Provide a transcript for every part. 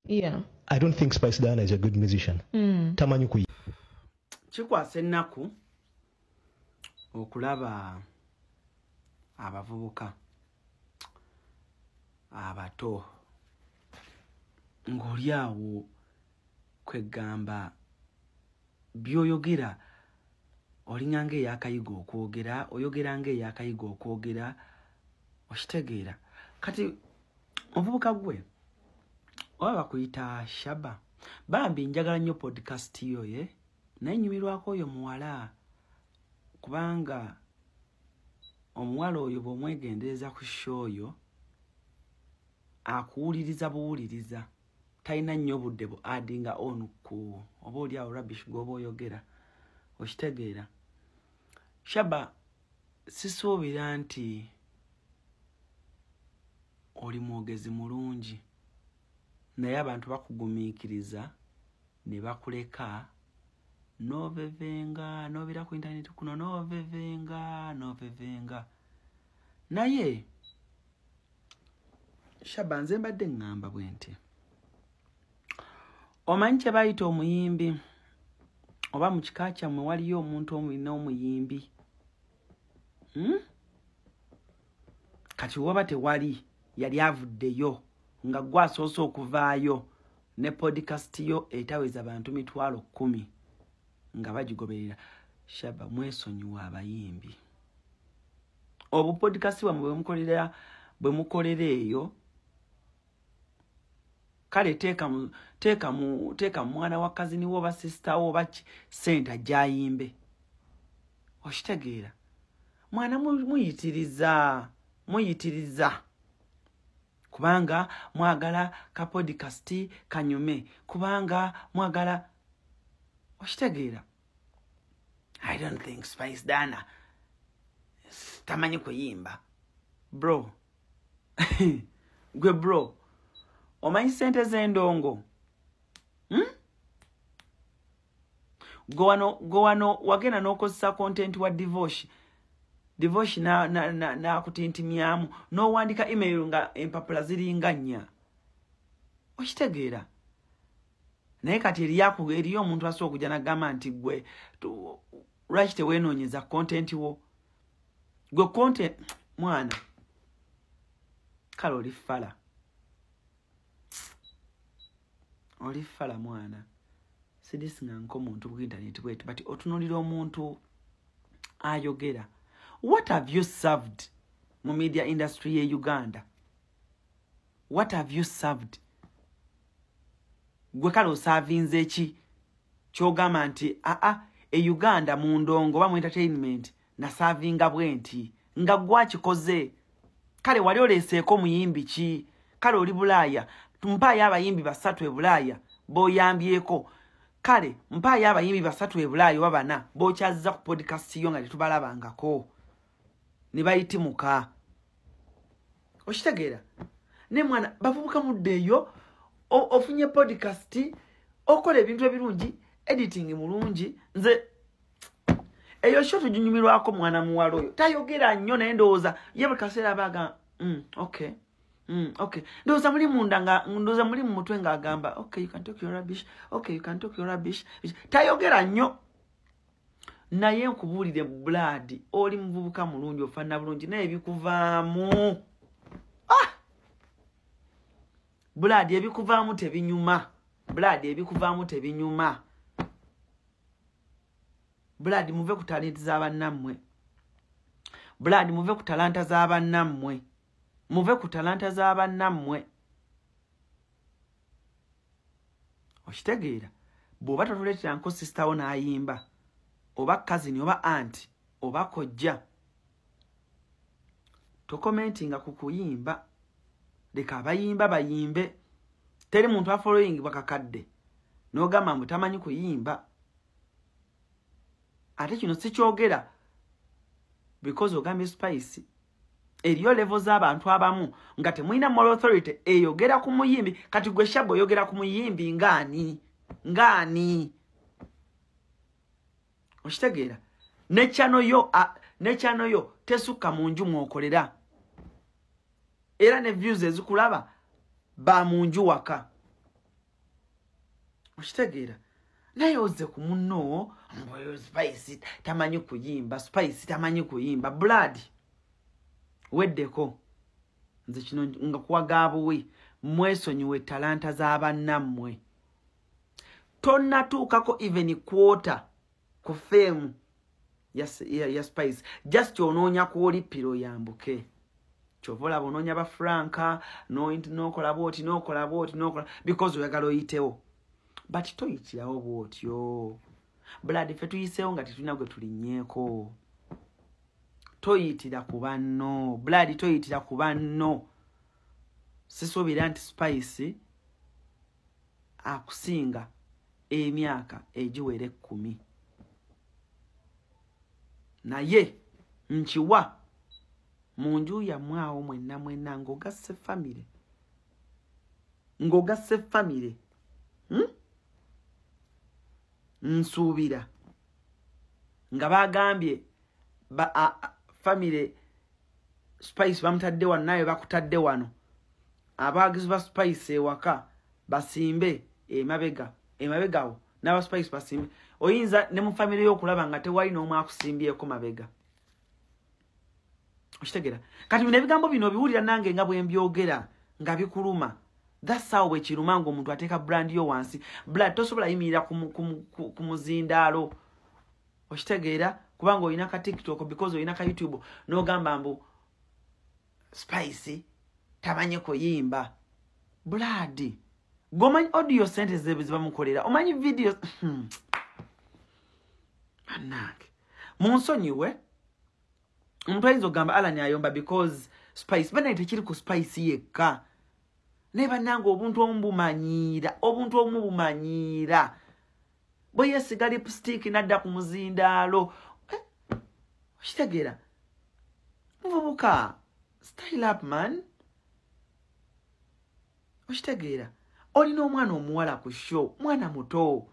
Yeah. I don't think Spice Diana is a good musician. Tamanyi ku Kikwasa ennaku okulaba abavubuka abato ng'oli awo kwegamba by'oyogera olinga ng'eyakayiga okwogera, oyogera ng'eyakayiga okwogera, okitegeera. Kati omuvubuka gwe oba bakuyita Shaba, bambi njagala nnyo podcast yo ye, naye nyumirwako oyo muwala, kubanga omuwala oyo bw'omwegendereza ku show yo akuwuliriza buwuliriza, talina nnyo budde bu addinga on ku oba oli awo rubbish gw'oba oyogera, okitegeera. Shaba, sisuubira nti oli mwogezi mulungi, naye abantu bakugumiikiriza ne bakuleka n'ovevenga, n'obeera ku internet kuno n'ovevenga, n'ovevenga. Naye Shaba, nze mbadde ŋŋamba bwe nti, omanyi kye bayita omuyimbi, oba mu kika kyammwe waliyo omuntu omulina omuyimbi? Kati waba tewali yali avuddeyo nga gwe asoose okuvaayo ne podcast yo etaweza bantu 10,000 nga bagigoberera. Shaba, mwesonyiwa abayimbi. Obu podcast bwammwe bwe mukolera eyo, kale teeka mu mwana wa cousin wo oba sister wo oba ssente ajjayimbe, okitegeera. Mwana muyitiriza, muyitiriza, kubanga mwagala ka podcast kanyume, kubanga mwagala, okitegeera. I don't think Spice Diana tamanyi kuyimba. Bro, gwe bro, omanyi ssente z'endongo? Gwe wano wagenda n'okozesa content wa Divosh, Divosh n'akutintimyamu, n'owandika email nga empapula ziringa nnya, okitegeera. Naye kati eriyo omuntu asobola okujja n'agamba nti gwe lwaki teweenoonyeza content wo? Gwe content mwana, kale oli fala, oli fala mwana. Sidisinga nk'omuntu ku internet bweti, but otunuulira omuntu ayogera. What have you served mu media industry ye Uganda? What have you served? Gwe kale osaavinze ki ky'ogamba nti aa e Uganda mu ndongo oba mu entertainment nasaavinga bwe nti, nga gwakikoze? Kale wali oleeseeko muyimbi ki? Kale oli Bulaaya, mpaayo abayimbi 3 e Bulaaya b'oyambyeko. Kale mpaayo abayimbi 3 e Bulaaya oba 4 b'okyazza ku podcast yo nga tetubalabangako ne bayitimuka, okitegeera. Ne mwana bavubuka muddeeyo, ofunye podcast, okola ebintu ebirungi, editing mulungi. Nze eyo show tuginyumirwako. Mwana muwala oyo tayogera nnyo, naye ndowooza ye buli kaseera abaga okay, okay. Ndowooza muli munda nga ndowooza muli mu mutwe ng'agamba okay, you can talk your rubbish, okay, you can talk your rubbish. Tayogera nnyo, naye nkubuulire blood, oli muvubuka mulungi, ofaanana bulungi, naye ebikuvaamu, blood, ebikuvaamu tebinyuma. Blood, ebikuvaamu tebinyuma. Blood, muve ku talenti z'abannammwe. Blood, muve ku talanta z'abannammwe. Muve ku talanta z'abannammwe, okitegeera. Bw'oba totuleetera nko sister wo n'ayimba, oba cousin oba aunt oba kojja, tokomentinga ku kuyimba. Leka abayimba bayimbe. Teri muntu afollowing bakakadde n'ogamba mbu tamanyi kuyimba. Ate kino sikyogera because ogambye Spice. Eriyo level z'abantu abamu nga temulina moral authority eyogera ku muyimbi. Kati gwe Shaba oyogera ku muyimbi ng'ani? Ng'ani? Okitegeera. Ne channel yo, ne channel yo tesukka mu nju mw'okolera, era ne views ezikulaba ba mu nju waka. Okitegeera? Naye ozze ku munno, Spice tamanyi kuyimba, Spice tamanyi kuyimba. Blood, weddeko. Nze kino nga kuwagaabuwi, mwesonyiwe talanta z'abannammwe. Tonnatuukako even quarter ku fame ya Spice. Just onoonya kwolippira oyambuke. Kyova olaba onoonya ba Franka, n'okola bwoti, n'okola bwoti, n'okola, because oyagala oyitewo. But toyitirawo bw'otyo. Blood, ffe tuyiseewo nga tetulina gwe tulinnyeeko. Toyitira ku banno. Blood, toyitira ku banno. Sisuubira nti Spice akusinga emyaka egiwera 10. Naye nkiwa mu nju yammwe awo mwenna mwenna ng'ogasse famire. Ng'ogasse famire. Nsuubira nga bagambye famire Spice bamutadde wano, naye bakutadde wano. Abawagizi ba Spice ewaka basimbe emabega, emabegawo n'aba Spice basimbe. Oyinza ne mu famire y'okulaba nga tewali n'omu akusimbyeko mabega. Okitegeera? Kati bino ebigambo bino obiwulira nange nga bwe mbyogera nga bikuluma. That's how bwe kiruma ng'omuntu ateeka brand yo wansi. Blood, tosobola yimirira ku muzindaalo. Okitegeera? Kubanga olina ka TikTok, because olina ka YouTube, n'ogamba mbu Spice tamanyi kuyimba. Blood, gomanyi audio sente ze bamukolera, omanyi video. Bannange, munsonyiwe. Omuntu ayinza okugamba Alan ayomba because Spice. Bannange, tekiri ku Spice yekka. Naye bannange, obuntu obumu bumanyiira, obuntu obumu bumanyiira. Bwe yeesiga lipstick n'adda ku muzindaalo. Okitegeera? Muvubuka, style up, man. Okitegeera? Olina omwana omuwala ku show, mwana muto.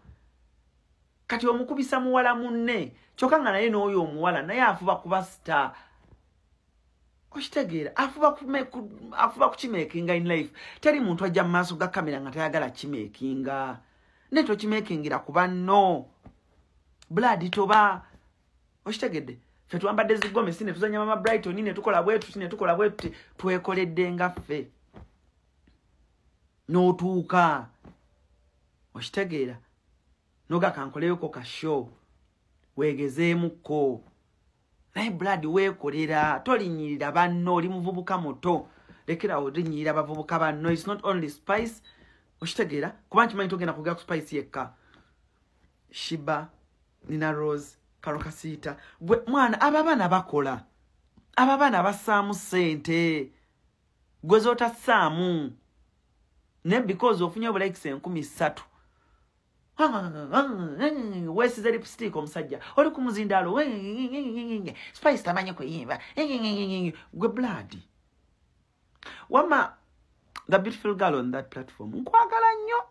Kati omukubisa muwala munne, kyokka nga naye n'oyo omuwala naye afuba kuba star. Okitegeera? Afuba kukimakinga in life. Teri muntu ajja mu maaso ga kamera nga tayagala kimakinga. Naye tokimakingira ku banno. Blood, toba. Okitegedde? Ffe twambadde zigomesi ne tuzannya Mama Brighton ne tukola bwe tuti ne tukola bwe tuti, twekoledde nga ffe. N'otuuka. Okitegeera? Noga kankoleyoko ka show. Weegezeemukko. Naye Blood, weekolera, tolinnyirira banno, oli muvubuka muto. Lekerawo olinnyirira bavubuka banno. It's not only Spice. Okitegeera? Kuba nkimanyi togenda kwogera ku Spice yekka. Shiba, Nina Rose, Karole Kasita. Gwe mwana, abo abaana bakola. Abo abaana bassaamu ssente. Gwe z'otassaamu. Naye because ofunye obulikes 3000. Weesize lipstick omusajja. Oli ku muzindaalo. Spice tamanyi kuyimba. Gwe Blood. Wamma, the beautiful girl on that platform. Nkwagala nnyo.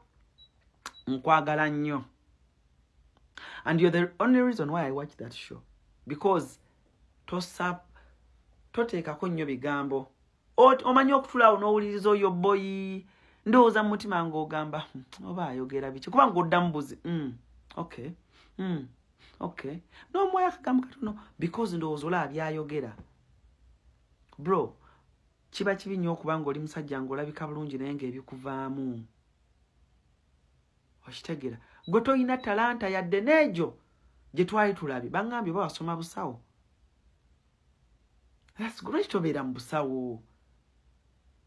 Nkwagala nnyo. And you're the only reason why I watch that show. Because tosa toteekako nnyo bigambo. Omanyi okutulaawo n'owuliriza oyo boyi. Ndowooza mu mutima ng'ogamba, oba ayogera biki? Kubanga oddamu buzi. Okay. Okay. N'omwoyo akagambo katono because ndowooza olaba by'ayogera. Bro, kiba kibi nnyo okuba ng'oli musajja ng'olabika bulungi naye ng'ebikuvaamu. Okitegeera? Gwe toyina talanta yadde n'egyo gye twali tulabye. Baŋŋambye oba wasoma busawo. That's great, tobeera mu busawo.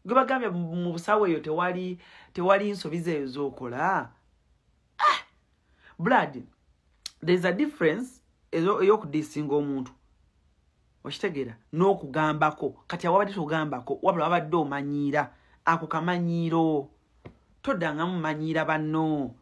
Gwe bagambye mu busawo eyo tewali nsobi zeeyo z'okola. Blood, there's a difference ey'okudisinga omuntu. Okitegeera? N'okugambako. Kati awabadde togambako, wabula wabadde omanyiira. Ako kamanyiiro. Toddangamu manyiira banno.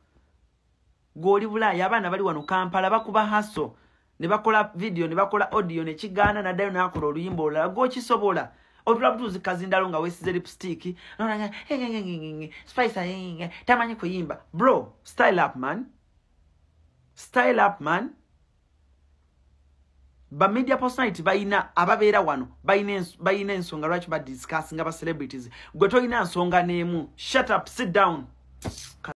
Gw'oli Bulaaya, abaana bali wano Kampala bakuba hustle. Ne bakola video, ne bakola audio, ne kigaana n'addayo n'akola oluyimba olulala. Gw'okisobola. Otula butuuzi kazindalo nga weesize lipstick. Spice tamanyi kuyimba. Bro, style up, man. Style up, man. Ba media personality bayina ababeera wano bayina ensonga lwaki ba discuss nga ba celebrities. Gwe toyina nsonga n'emu. Shut up, sit down.